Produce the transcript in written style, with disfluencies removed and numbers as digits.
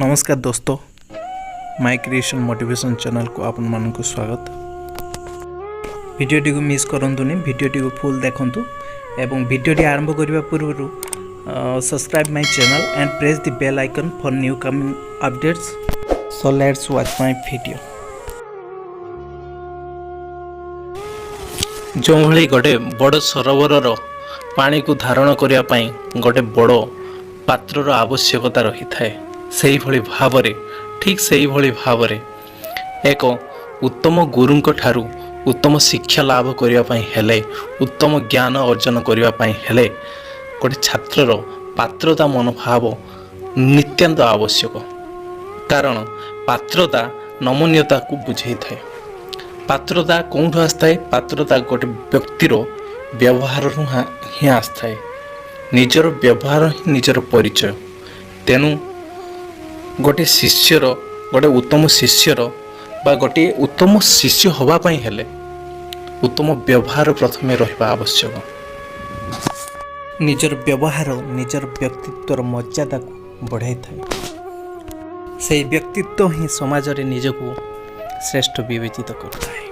ନମସ୍କାର ଦୋସ୍ତ, ମାଇ creation motivation ଚ୍ୟାନେଲ୍କୁ ଆପଣମାନଙ୍କୁ ସ୍ୱାଗତ। ଭିଡ଼ିଓଟିକୁ ମିସ୍ କରନ୍ତୁନି, ଭିଡ଼ିଓଟିକୁ ଫୁଲ୍ ଦେଖନ୍ତୁ ଏବଂ ଭିଡ଼ିଓଟି ଆରମ୍ଭ କରିବା ପୂର୍ବରୁ subscribe my channel and press the bell icon for new coming updates. So let's watch my video. ଯେଉଁଭଳି ଗୋଟେ ବଡ଼ ସରୋବରର ପାଣିକୁ ଧାରଣ କରିବା ପାଇଁ ଗୋଟେ ବଡ଼ ପାତ୍ରର ଆବଶ୍ୟକତା ରହିଥାଏ, ସେଇଭଳି ଭାବରେ, ଠିକ୍ ସେଇଭଳି ଭାବରେ ଏକ ଉତ୍ତମ ଗୁରୁଙ୍କ ଠାରୁ ଉତ୍ତମ ଶିକ୍ଷା ଲାଭ କରିବା ପାଇଁ ହେଲେ, ଉତ୍ତମ ଜ୍ଞାନ ଅର୍ଜନ କରିବା ପାଇଁ ହେଲେ ଗୋଟେ ଛାତ୍ରର ପାତ୍ରତା ମନୋଭାବ ନିତ୍ୟାନ୍ତ ଆବଶ୍ୟକ। କାରଣ ପାତ୍ରତା ନମନୀୟତାକୁ ବୁଝେଇଥାଏ। ପାତ୍ରତା କେଉଁଠୁ ଆସିଥାଏ? ପାତ୍ରତା ଗୋଟେ ବ୍ୟକ୍ତିର ବ୍ୟବହାରରୁ ହିଁ ଆସିଥାଏ। ନିଜର ବ୍ୟବହାର ହିଁ ନିଜର ପରିଚୟ। ତେଣୁ ଗୋଟେ ଶିଷ୍ୟର, ଗୋଟେ ଉତ୍ତମ ଶିଷ୍ୟର ବା ଗୋଟିଏ ଉତ୍ତମ ଶିଷ୍ୟ ହେବା ପାଇଁ ହେଲେ ଉତ୍ତମ ବ୍ୟବହାର ପ୍ରଥମେ ରହିବା ଆବଶ୍ୟକ। ନିଜର ବ୍ୟବହାର ନିଜର ବ୍ୟକ୍ତିତ୍ୱର ମର୍ଯ୍ୟାଦାକୁ ବଢ଼ାଇଥାଏ। ସେହି ବ୍ୟକ୍ତିତ୍ୱ ହିଁ ସମାଜରେ ନିଜକୁ ଶ୍ରେଷ୍ଠ ବିବେଚିତ କରିଥାଏ।